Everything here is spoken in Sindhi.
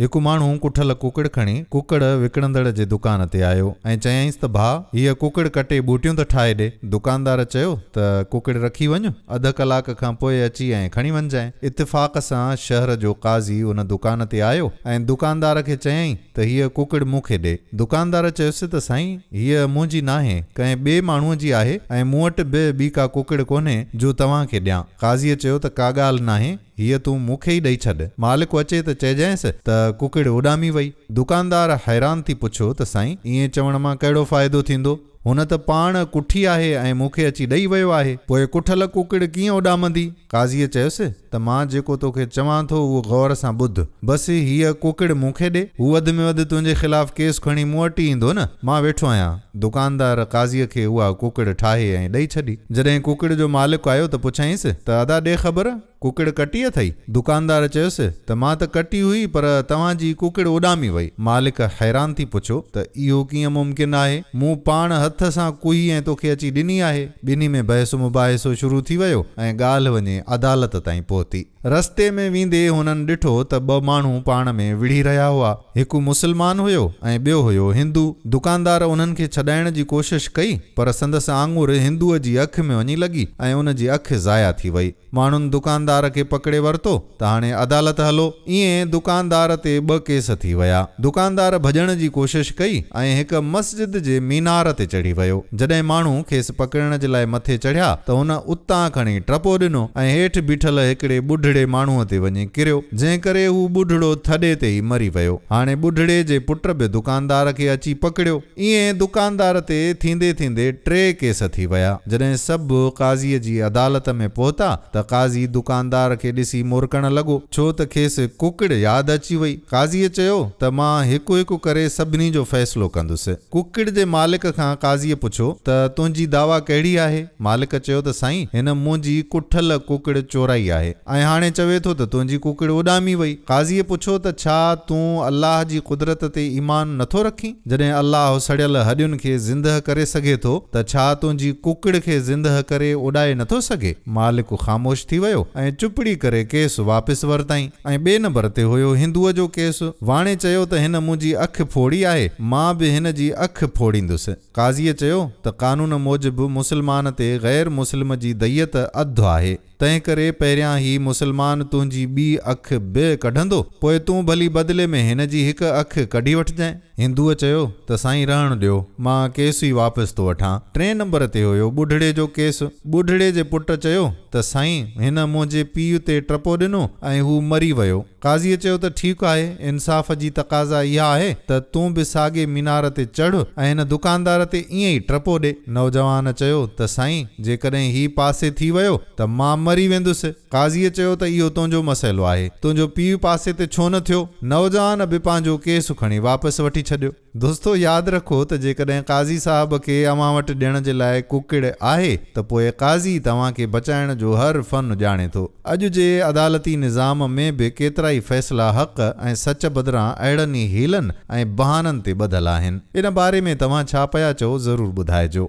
هڪ ماڻهو ڪٺل ڪڪڙ کڻي ڪڪڙ وڪڻندڙ جي دڪان تي آيو ۽ چيائينس ته ڀاء هيء ڪڪڙ ڪٽي ٻوٽيون ته ٺاهي ڏي. دڪاندار چيو ته ڪڪڙ رکي وڃ، اڌ ڪلاڪ کان پوء اچي ۽ کڻي وڃجانء. اتفاق سان شهر جو قاضي ان دڪان تي آيو ۽ دڪاندار کي چيائين ته هيء ڪڪڙ مون کي ڏي. دڪاندار چيس ته سائين هيء منهنجي ناهي، ڪنهن ٻئي ماڻهوء جي آهي ۽ مون وٽ به ٻي ڪا ڪڪڙ ڪونهي جو توهان کي ڏيان. قاضيء چيو ته ڪا ڳالهه ناهي. هيء تون مون کي ئي ڏئي ڇڏ. مالڪ اچي ته چئجانئس ته ڪڪڙ اڏامي وئي. دڪاندار حيران ٿي پڇيو ته سائين، ائين چوڻ مان ڪهڙو فائدو ٿيندو؟ هن ته پاڻ ڪٺي آهي ۽ مون کي اچي ڏئي ويو آهي. پوء ڪٺل ڪڪڙ ڪيئن اڏامندي؟ قاضيء چيس ته مان جيڪو توکي چوان ٿو اهو غور سان ٻڌ. بس هيء ڪڪڙ مون کي ڏي. هو وڌ ۾ وڌ تنهنجي خلاف ڪيس کڻي مون وٽ ئي ايندو نه. مان ويٺو آهيان. دڪاندار قاضيء کي اها ڪڪڙ ٺاهي ۽ ڏئي ڇڏي. جڏهن ڪڪڙ جو مالڪ آيو ته پڇيائينس ته ادا ڏي خبر؟ ڪڪڙ ڪٽي اٿئي؟ دڪاندار چيس ته مان ته ڪٽي هئي پر توهان جي ڪڪڙ اڏامي وئي. مالڪ حيران ٿي پڇيو ته اهو ڪيئن ممڪن آهي؟ مون پاڻ هٿ سان ڪهي ۽ توکي اچي ڏني آهي. ٻنهي ۾ بحث مباحثو شروع ٿي ويو ۽ ڳالهه وڃي عدالت تائين پهتي. رستي ۾ ويندي هنن ڏٺو ته ٻه ماڻهو پاڻ ۾ وڙهي رهيا هئا. هڪ مسلمان هيو ۽ ٻيو هيو هندو. دڪاندار انهن کي ڇڏائڻ جي ڪوشش ڪئي پر سندس آڱر هندوء جي اک ۾ وڃي لڳي ۽ ان جي اک ضايع ٿي وئي. ماڻهن دڪاندار کي پڪڙي ورتو ته هاڻي عدالت هلو. ائين دڪاندار تي ٻه ڪيس ٿي ويا. دڪاندار ڀڄڻ جي ڪوشش ڪئي ۽ هڪ مسجد جي مينار تي چڙهي ويو. جڏهن ماڻهو کيس پڪڙڻ جي لاء مٿي چڙهيا ته هن اتان کڻي ٽپو ڏنو ۽ هيٺ بيٺل هڪڙي ٻڍڙي ماڻهوء تي وڃي ڪريو، جنهن ڪري هو ٻڍڙو ٿڏي تي ئي مري ويو. هاڻي ٻڍڙي جي پٽ به دڪاندار کي اچي پڪڙيو. ائين دڪاندار تي ٿيندي ٿيندي ٽي ڪيس ٿي ويا. جڏهن سڀ قاضيء جي عدالت ۾ پهتا ته قاضي دڪاندار کي ڏسي مرڪڻ لڳو، ڇو ته کيس ڪڪڙ ياد اچي وئي. قاضيء چيو ته مان هڪ هڪ ڪري سڀني جو فيصلو ڪندس. ڪڪڙ جي مالڪ کان قاضيء پڇيو ته تنهنجي دعويٰ ڪهڙي آهي؟ مالڪ چيو ته سائين هن منهنجي ڪٺل ڪڪڙ چورائي آهي ۽ هاڻي چوي ٿو ته تنهنجي ڪڪڙ اڏامي وئي. قاضيء پڇيو ته ڇا تون الله جي قدرت تي ايمان نٿو رکين؟ جڏهن الله سڙيل هڏين کي زندهه ڪري سگهي ٿو ته ڇا تنهنجي ڪڪڙ کي زندهه ڪري اڏائي نٿو سگهي؟ مالڪ خاموش ٿي ويو ۽ چپڙي ڪري ڪيس واپس ورتائين ۽ ٻئي نمبر تي هيو هندوء جو ڪيس. واڻي چيو ته هن منهنجي اک ڦوڙي آهي، مان به هن جي اک ڦوڙيندس. قاضيء چيو ته قانون موجب مسلمان تي غير مسلم جي ديت اڌ آهي، تنهنڪري پهريان هي مسلمان تنهنجي ٻي اک به ڪڍندو، پوء تون ڀلي بدلي ۾ هن جي هڪ اک ڪڍي وٺجانء. هندوء چيو ته سائين رهڻ ڏيو، مان ڪيس ئي واپس ٿو وٺان. ٽئين نمبر تي هيو ٻڍڙي جو ڪيس. ٻڍڙي جي پٽ چيو ته سائين هن منهنجي پيء تي ٽپو ڏنو ۽ هو مري ويو. قاضيء چيو ته ٺيڪ آهي، انصاف جي تقاضا اها آهي ته تون به ساڳي مينار تي چڙهه ۽ هن دڪاندار تي ائين ئي ٽپو ڏي. نوجوان چيو ته سائين، جيڪڏهن هي پاسي ٿي ويو ته مان مري ويندس. قاضيء چيو ته اهو تنهنجو مسئلو آهي، تنهنجو پيء پاسي تي ڇو نه ٿيو؟ نوجوان به پنهنجو ڪيس کڻي واپس وٺي ڇڏيو. دوستو ياد رکو ته جيڪڏهن قاضي صاحب کي اوهان وٽ ڏيڻ جي لاء ڪڪڙ آهي ته پوء قاضي توهان کي بچائڻ جو هر فن ڄاڻي ٿو. اڄ جي عدالتي نظام ۾ به ڪيترائي فيصلا حق ۽ سچ بدران اهڙن ئي حيلن ۽ بهانن تي ٻڌل آهن. ان باري ۾ توهان ڇا پيا چئو ضرور ٻڌائجو.